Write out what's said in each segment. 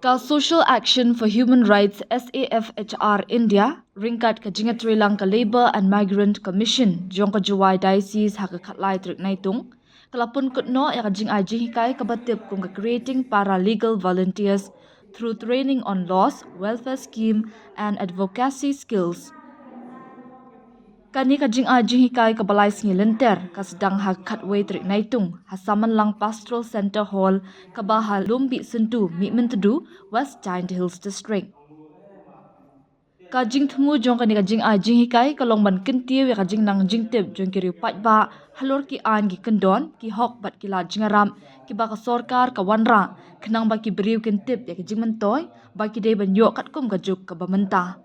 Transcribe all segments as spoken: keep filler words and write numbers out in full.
Ka Social Action for Human Rights, S A F H R India, ryngkat ka jingïatreilang ka Labour and Migrant Commission jong ka Jowai Diocese, ha ka khatlai tarik Naitung, ka la pynkut noh ïa ka jingai jinghikai kaba tip kum ka Creating Paralegal Volunteers through Training on Laws, Welfare Scheme and Advocacy Skills. Kane ka jingai jinghikai kaba lai sngi lynter ka sdang ha ka khatwei tarik Naitung, ha Samanlang Pastoral Centre Hall, kaba ha Lumbih Syntu, Mihmyntdu, West Jaintia Hills District. Ka jingthmu jong kane ka jingai jinghikai ka long ban kyntiew ïa ka jingnang jingtip jong ki riew paidbah halor ki aiñ ki kyndon, ki hok bad ki lad jingïarap kiba ka sorkar ka wanrah, khnang ba ki briew kin tip ïa ki jingmyntoi ba ki dei ban ïoh katkum ka juk kaba mynta.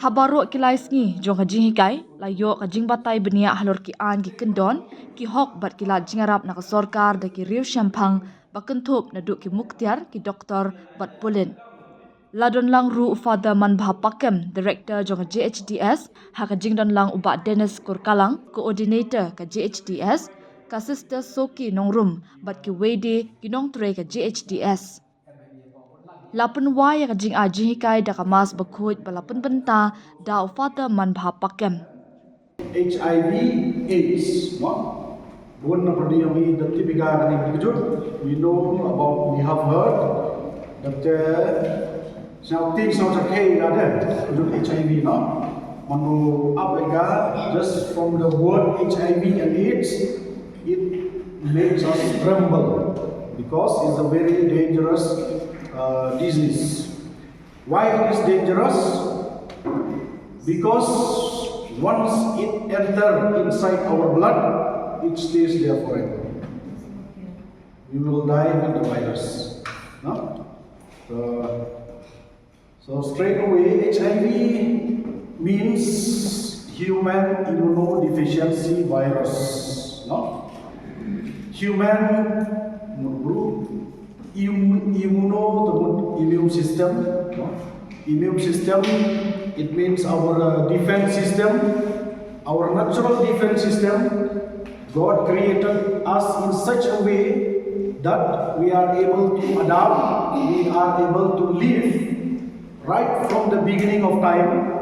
Ha baroh ki lai sngi jong ka jinghikai, la ïoh ka jingbatai bniah halor ki aiñ ki kyndon, ki hok bad ki lad jingïarap na ka sorkar da ki riew shemphang ba kynthup naduh ki muktiar, ki doktor bad pulit. La don lang ruh u Father Manbha Pakem, Director jong ka J H D S, ha ka jingdon lang u Bah Dennis Kurkalang, Coordinator ka J H D S, ka Sister Soki Nongrum bad kiwei de ki nongtrei ka J H D S. La pynwai ïa ka jingai jinghikai da ka Mass bakhuid ba la pynbynta da u Father Manbha Pakem. H I V AIDS, no? Bun na pyrdi ïa ngi da tip ïa kane ka jut. We know about, we have heard that, uh, sngewthuh sngewthuh ka jut H I V, no? Mano ap ïa ka, just from the word H I V and AIDS, it makes us tremble because it's a very dangerous, uh, disease. Why it is dangerous? Because once it enter inside our blood, it stays there forever. We will die with the virus. No? So, so straight away, H I V means human immunodeficiency virus. No? Human, no, group, Im-, immuno, ataupun immune system, no? Immune system, it means our, uh, defense system, our natural defense system. God created us in such a way that we are able to adapt, we are able to live right from the beginning of time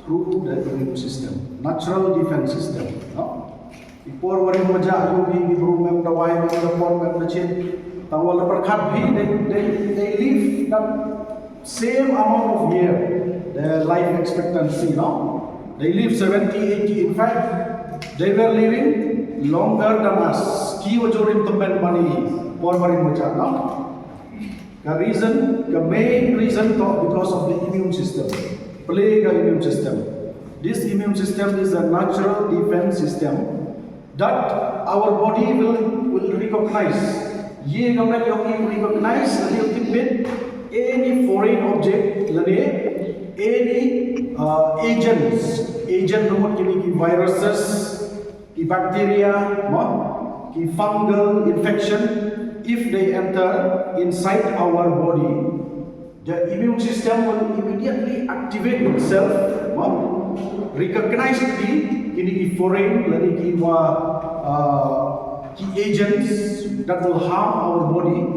through the immune system, natural defense system, no? Ki por ba rim ba jah ïa u hi, ki briew mem dawai, mem da pon, mem da chin. Tang wat la pyrkhat hi, they, they, they live that same amount of year, their life expectancy, no? They live seventy, eighty. In fact, they were living longer than us. Ki wa jur rim tymmen bani por ba rim ba jah, no? Ka reason, ka main reason to because of the immune system. Plie ka immune system. This immune system is a natural defense system that our body will, will recognize. Ïa ka met jong ngi recognize, lane tip bit any foreign object, lane any, uh, agents. Agent ka mut kine ki viruses, ki bacteria, no? Ki fungal infection, if they enter inside our body, the immune system will immediately activate itself, no? Recognize ki, kine ki foreign, lane ki wa, uh, ki agents that will harm our body,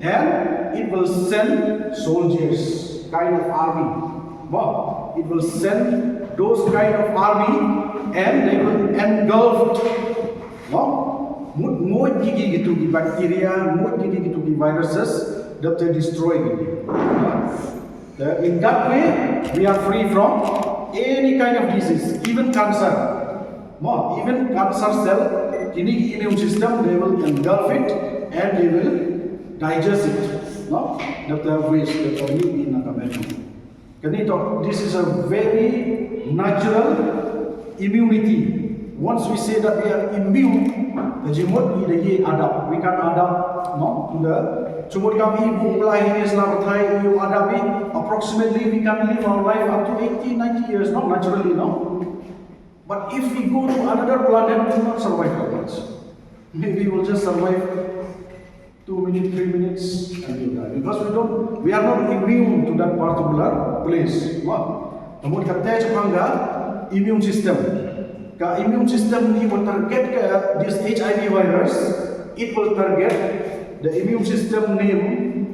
and it will send soldiers, kind of army. Wow. It will send those kind of army and they will engulf. Wow. Mut nguid ïa ki kito ki bacteria, nguid ïa ki kito ki viruses, that they destroy ki. Uh, in that way, we are free from any kind of disease, even cancer. Mo, even cancer cell, kine ki immune system, they will engulf it and they will digest it. No? That they waste, that they will eat in a. Kane to, this is a very natural immunity. Once we say that we are immune, ka jingmut ngi da ïa adapt. We can adapt, no, to the, shu mut kam i bun blai hi sla pyrthei, ïa adapt hi, approximately we can live our life up to eighty, ninety years, no, naturally, no? But if we go to another planet, we will not survive that much. Maybe we will just survive two minutes, three minutes, and we'll die. Because we don't, we are not immune to that particular place. Mo? Ka mut kata shaphang ka immune system. Ka immune system ngi ba target ka this H I V virus, it will target the immune system name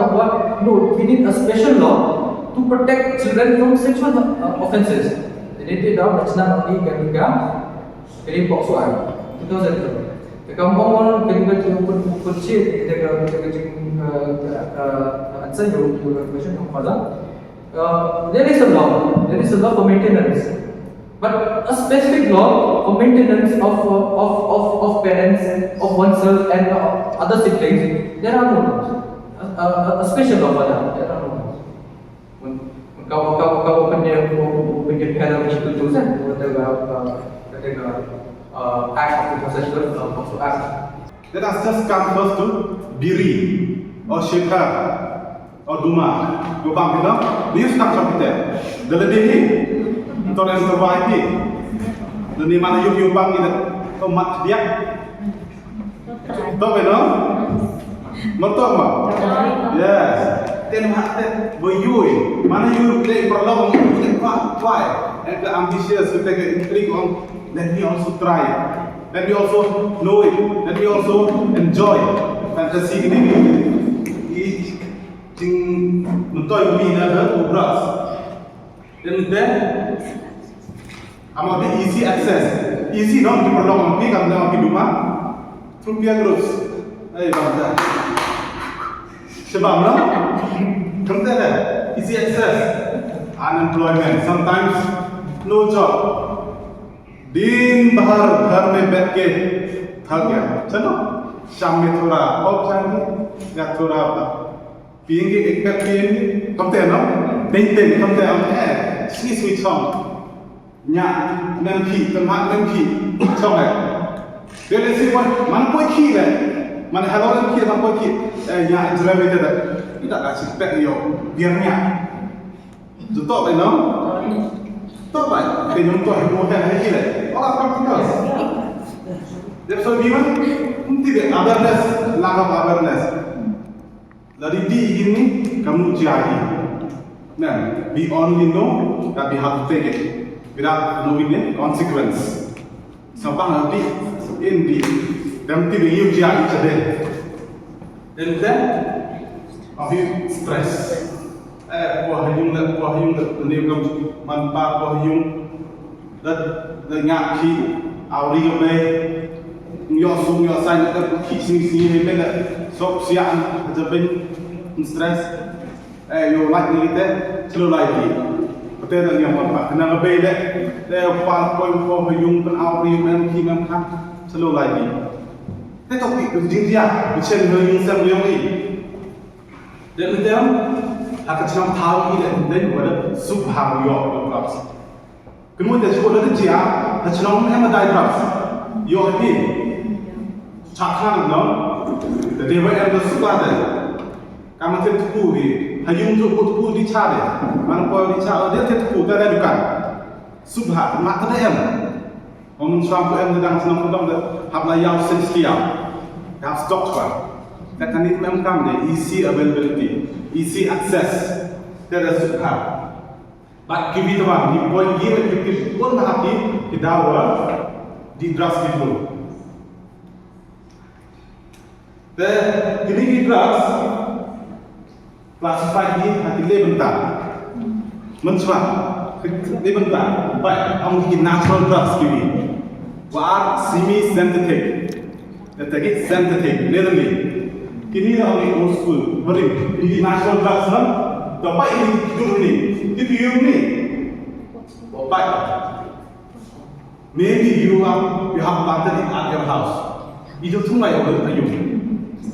ka kwah, no, we need a special law to protect children from sexual uh, offenses. Jadi dia dah macam ni kan juga. Jadi POCSO Act two thousand. Ka ong ong kan juga tu pun pun cit dia ka dia ka jing uh, uh, answer your your question of father. Uh, there is a law. There is a law for maintenance. But a specific law for maintenance of, of, of, of parents, of oneself and uh, other siblings, there are no laws. A, a, a special law for that, there are no laws. When, when ka, ka, ka, when you, when you kind of issue to choose, whatever, uh, whatever, uh, act of two thousand twelve, uh, POCSO Act. Let us just come first to Biri or Shekhar. O duma, ko bang kita, bius tak sa kita. Dala dei hi. Tor yang terbaik hi. Dani mana yuk yuk bang kita. To mat dia. To beno. Merto ma. Yes. Ten mat ten. Bo yui. Mana yui dei perlu kita kuat kuat. Kita ambitious, kita ke intrigue on. Let me also try. Let me also know it. Let me also enjoy. Fantasy ini. Jing mentoi umi na da obras. Dan then, ama bi easy access. Easy no, ki perlu ampi kam da ampi duma. Through peer groups. Ai bangsa. Sebab no, kam da easy access. Unemployment, sometimes no job. दिन भर घर में बैठ के थक गया, चलो शाम में थोड़ा वॉक जाएंगे या थोड़ा पियेंगे, एक पैक पियेंगे, कम ते ना, दिन दिन कम ते हम है, इसकी स्वीट सॉन्ग, nya, men ki, temat men ki, song hai. Dia lesi man, man poi ki le, man hello men ki, man poi ki, eh, nya, jera bete da, kita kasih pek yo, biar nya. Ju toh bai no? Toh bai. Te nyum toh mo he he le. Ola practical. That's why we want to the awareness, lack of awareness. Lada dei ïa kine, kam ju jia ïa ki. Then we only know that we have to take it without knowing the consequence. Sngewbha lada dei, in dei, dang tip ïa u jia ïa ka dei. Then then, of you stress. Eh, poi ha ïung leh, poi ha ïung leh, ne kam man pa poi ha ïung. Lada, lada nga ki, aw ri ka bei. Ïoh suk, ïoh sai, lada ki sngi sngi ne, lada sok siang, lada ben, stress. Eh, ïoh lait ni te, selo lai di. Pete da ïa mon pa, kena ka bei de. De pa poi poi ha ïung pen aw ri mem ki mem khan, selo lai di. Te to ki jing dia, bichen ha ïung sem ïung i. De ni dem, ha ka chnong thaw i de, de wada suk ha ïoh ka drugs. Kynmaw te shu da jia, ha chnong em dai drugs. Ïoh hi. Chak khan no. De de wa em da suk ha de. Ka ma thied tpu di, ha ïung ju kut tpu di cha di. Man poi di cha di thied tpu te da dukan. Subha, ma ka da em. Ong shuwa poi em da dang shnong poi dang da hap la ïaw six ki ïaw. Hap stock pa. Te kane em kam de easy availability, easy access. Te da subha. Bad ki wi tawang ki poi ki wi ki pun ha ki ki dawa di drugs ki pun. Te kini ki drugs classified hi ha ki le bynta. Mynshuwa ki le bynta. Bai, ong ki natural drugs ki wi. Wa semi synthetic. Te ki synthetic, literally. Kini da ong ki old school, bari, kini natural drugs na. Da bai ni dun ni, ki pi ni. Bai. Maybe you are, you have planted it at your house. Itu tu ngai orang ayu.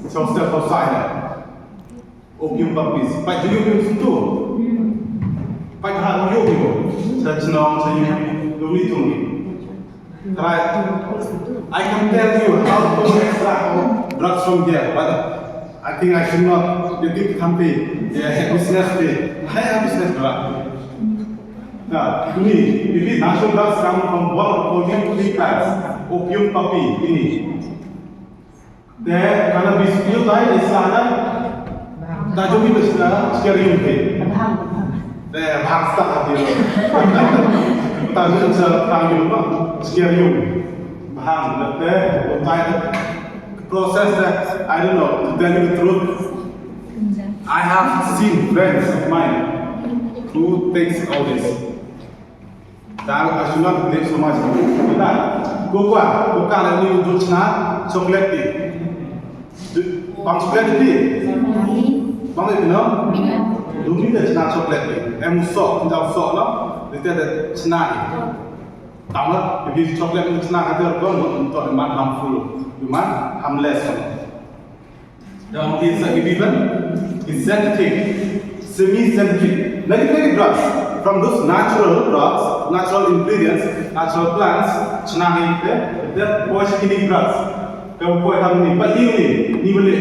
So step outside. Opium poppies. Pai tu opium tu. Pai ha opium tu. Sa chnong sa yu tu ni tu ni. Right. I can tell you how to extract drugs from there, but I think I should not get it. Kampi, yeah, business day. Hai business drug. Now, ini, ini natural drugs come from one of the following three plants. Opium poppy, ini. Te cannabis pure tai, is sana. Ta jo bhi bechna, scary. Te bhang sa hati. Ta jo sa ta jo ma, scary. Bhang, te utai process that, I don't know, to tell you the truth. I have seen friends of mine who takes all this. Dal ka shuna de so much. Da, coca, coca la ni du chna chocolate ti. Bang chocolate ti. Bang ni no. Du ni de chna chocolate ti. Em so, da so no. De te de chna ni. Tama, bi chocolate ni chna ka de ko no to man harmful. Man harmless. Dalam tin sa ki biban, ki synthetic, semi synthetic, negative drugs from those natural drugs, natural ingredients, natural plants, chna hi te, the poisonic drugs. Ka poi ham ni, pa ni ni, ni bele.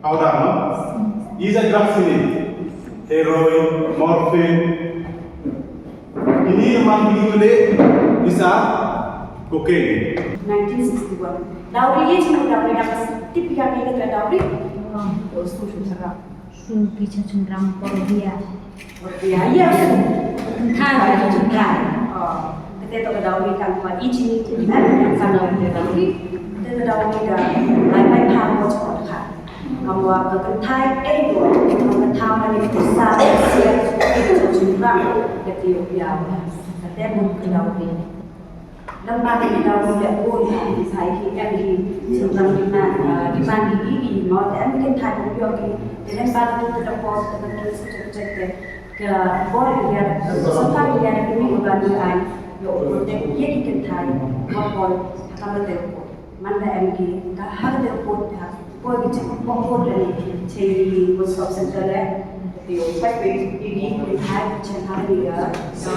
Powder no. Is a drugs ni. Heroin, morphine, ini man bini mele isa cocaine. Nineteen sixty-one. Dowry ye cuma dowry dah tip ya ni kata dowry. Oh, su su sara. Su pi cha chun ram por dia. Por dia ya. Entah ada chun ram. Oh, kata tu dowry kan buat izin tu kan yang sana dia dowry. Kata dowry dah. Lai mai pha ko chukot kha. Kamwa ka kynthai ei ko, ka kynthai mane ka sa ka sia ka jingkhrang ka tiok ïa ka tem ka dowry. Lem bad ka dowry leh bun ki sai ki em ki jingkhrang ki man ki man ki ki ki mo te em ki kynthai ko ïoh ki te lem bad ka dowry ka dowry ka dowry ka dowry ka bor ïa ka sorkar ïa ka mi ka ban ïa ai ïoh protect ïa ki kynthai ka bor ka mate ko. Manda em ki ka ha ka dei report ha ko ki check report le ni che ni ko sub center le. Te yo pai pe ki ki ki ha ki chen ha ni ga so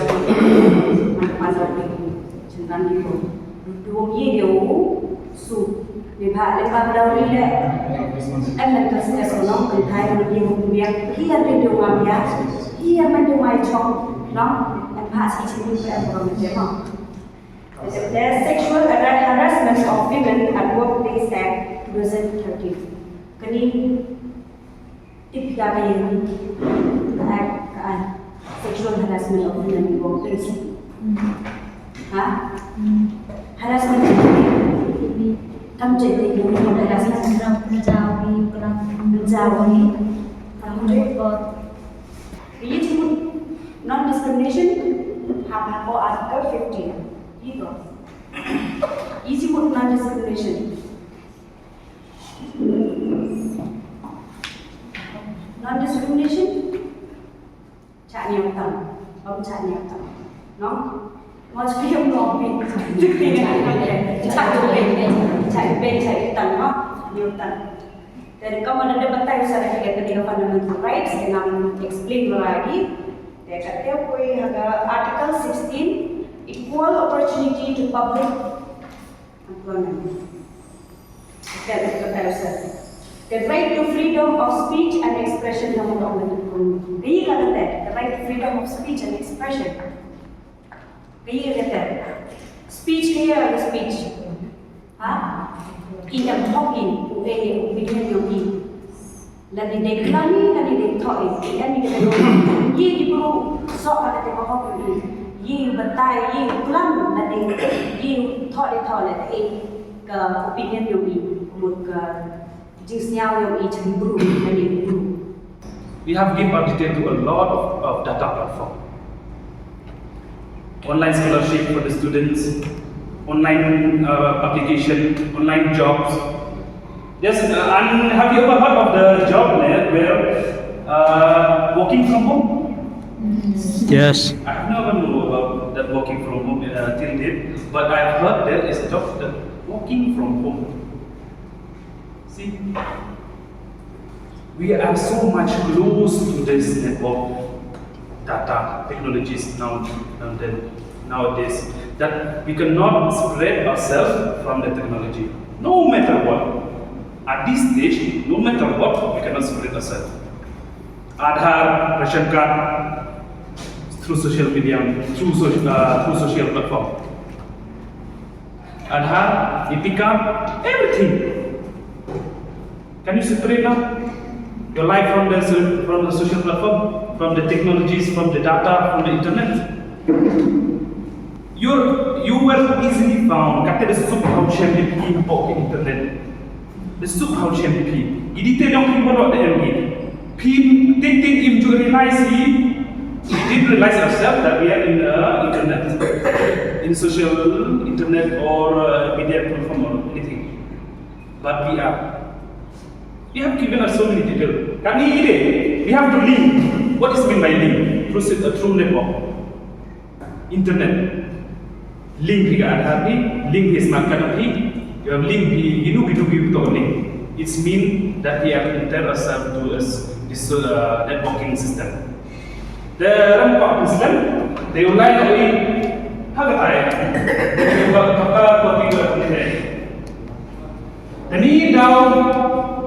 man man da ki chen dan ki ko. Du ye de u su ni ba le ba da ri le. Em le ka se so no ki thai ni ko ya ki ya de de wa ya ki ya man de wa chong no. Em ba si chen ni ko em ko ni je no. The Sexual Har- Harassment of Women at Workplace Act two thousand thirteen. Kani tip ka ba ïa ka, ka sexual harassment of women in workplace. Ha? Harassment. Kam jadi harassment. Menjauhi, menjauhi. Kamu report. Ïa jingmut non-discrimination ha, ha Article fifteen. Ito. Ïa jingmut non-discrimination. Non-discrimination. Chak nyam tam. Bam chak nyam tam. No? Mo chak nyam no pi. Chak nyam tam. Chak nyam tam. Chak nyam tam. No? Nyam tam. Te ka mon da batai u sa da ka, ka fundamental rights, te ngam explain ba lagi. Te ka te poi ha ka Article sixteen, equal opportunity to public employment. Te ka batai u sa. The right to freedom of speech and expression, na mo da ong. Ka ïa ka te, the right to freedom of speech and expression. Ka ïa kata. Speech ka ïa ka speech. Ha? I em hok i, u ai opinion yong i. Lane dei klam i, lane dei thoh i. I em i kata yong i. Ïa ki bru soh ka kata ka hok i. Ïa batai, ïa klam, lane ïa thoh dei thoh, lane i ka opinion yong i. Mut ka jingsngew yong i jong i bru, lane i bru. We have given our detail to a lot of, of data platform. Online scholarship for the students, online uh, application, online jobs. Yes, uh, and have you ever heard of the job where, where uh, working from home? Yes. I have never known about that working from home uh, till date, but I have heard there is a job that working from home. See, we are so much close to this network, data, technologies now and then, nowadays, that we cannot separate ourselves from the technology, no matter what. At this stage, no matter what, we cannot separate ourselves. Aadhaar, ration card, through social media, through social, uh, through social platform. Aadhaar, Etiqa, everything. Can you separate now your life from the so- from the social platform, from the technologies, from the data, from the internet? You you will easily found. Kata da suk hau shem di phi hapoh internet. Da suk hau shem di phi. Ki detail yong phi baroh da em ki. Phi ting ting im ju realize hi. We didn't realize ourselves that we are in the internet, in social internet or uh, media platform or anything. But we are. We have given us so many details. Kani ide, we have to link. What is mean by link? Through, sy- uh, through network. Internet. Link hi ka Aadhaar hi, link hi smart card hi, you have link hi, you know, you know, you know, link. It's mean that we have to tell ourselves to us this uh, networking system. The rampa system, they rely on ha ka tai. Ka ka ka ka ka. Kani daw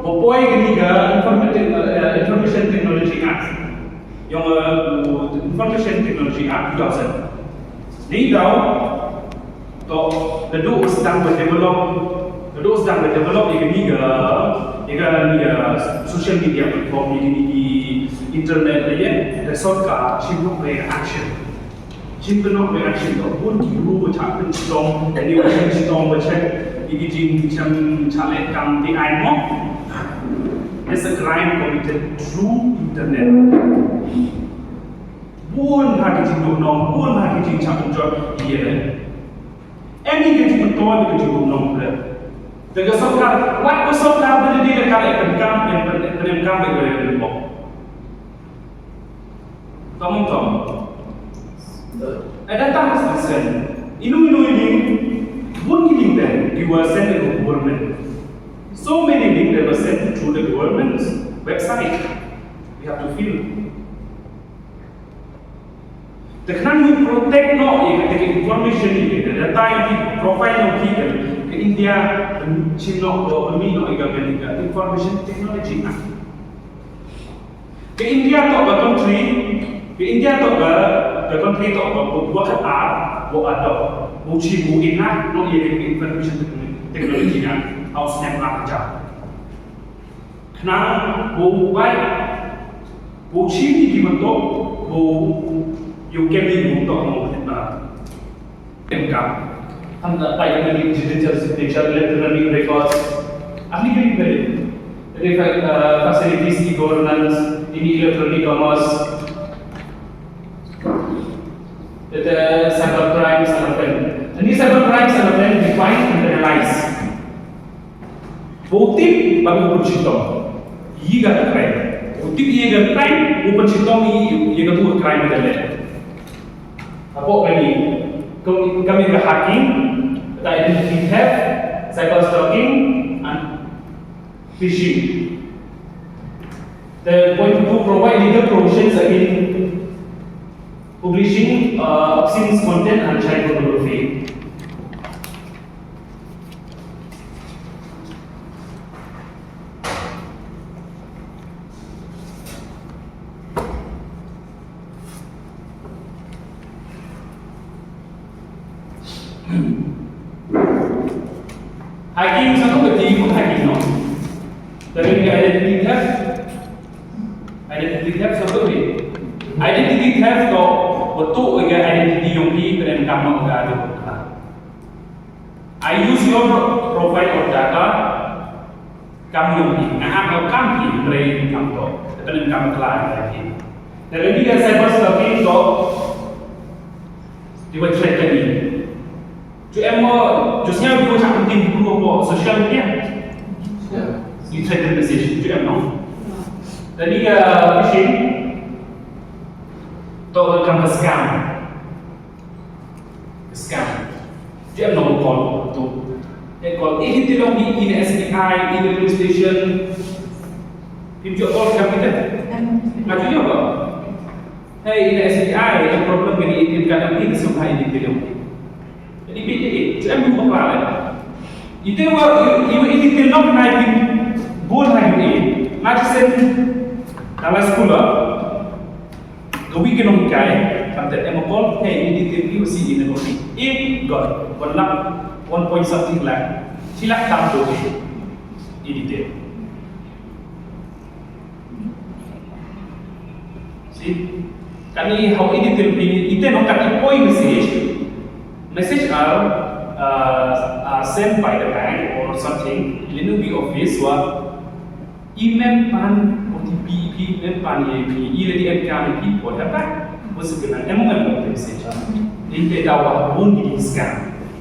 ba poi kani ka Information, uh, Information Technology Act. Yung uh, Information Technology Act two thousand. Ni daw to naduh sdang ba develop, naduh sdang ba develop ïa kani ka, ïa kani ka social media platform, ïa kani ki internet, ïa ka sorkar shu nok reaction. Shu nok reaction to bun ki bru ba chah pynchitom, kani ba pynchitom ba check ïa ki jingchem chah leh kam ti ai mo. It's a crime committed through internet. Bun ha ki jingduk nong, bun ha ki jingchah pynjot ïa. Any ka jingmyntoi ka jingduk nong pyrshah. Te ka sorkar, wat ka sorkar ba dei ka ka pyndonkam, pyn pyn pyndonkam ka ka ka. Tom tom. Ada tak sen. Inu inu ini. Bun ki link then you were sent to the government. So many links that were sent through the government's website. We have to fill. Te khnang ïa protect noh ïa kata ka information ïa ka data ïa ki profile ïa ki ka India, Chin noh ko mi noh ïa ka America Information Technology Act. Ka India to ka country, ka India to ka Ka country to ba ba ka a ba a to ba chi ba ina no ye ka information technology na au snap na ka. Khnang ba bai ba chi ni ki ba to ba you can ni ba to mo ka. Income. Hangta pai ka digital signature, electronic records. Ahli ka ni pele. Refa- uh, facilities e-governance, ini electronic commerce. Ita cyber crime, cyber crime. Ini cyber crime, cyber crime define and analyze. Ba u tip ba u pynchitom ïa ka crime. U tip ïa ka crime, u pynchitom ïa ka crime ka leh. Hapoh kane, ka mih ka hacking, ka identity theft, cyber stalking, and phishing. The point two, provide legal provisions against publishing uh, obscene content and child pornography. Hacking satu kecil pun hacking no. Tapi dia identity theft, identity theft satu ni. Identity theft tu betul ke identity yang di pernah kamu ada. I use your profile or data. Kam ïong phi, nga ap kam phi, mrei kam to. Te pynban kam kla ïa phi. Te lei ka cyber stalking to. Di wa threat ka ni. Ju em mo, ju sñiaw ju wa chak tin bru mo social media. Di threat message, ju em no. Te lei ka phishing to kam ka scam. Scam. Ju em no call tu. E call, eh, te long i, i na S B I, i na police station. Phim ju call kam kita. Nga ju ïoh ba. Hey, i na S B I, i na problem kani i tim kadang i na sum hai i te long. Jadi bit i, ju em no bakla le. Ite wa, i, i, i te long na i tim bun hai i. Nga ju send dalam sekolah. Ka wi ki nonghikai, kam te em call, hey, i detail ki wa si i ne ko. I got one lakh, one point something lakh. Shi lakh tam to i detail. See? Kani how i detail phi, i te nong kani poi message. Message are, uh, are sent by the bank or something. Linu bi office wa Email pan O T P, email pan ïa phi, i la di em kam ïa phi, ko da ba. Ko se kena em em ko te message. Ni te da wa bun di scam.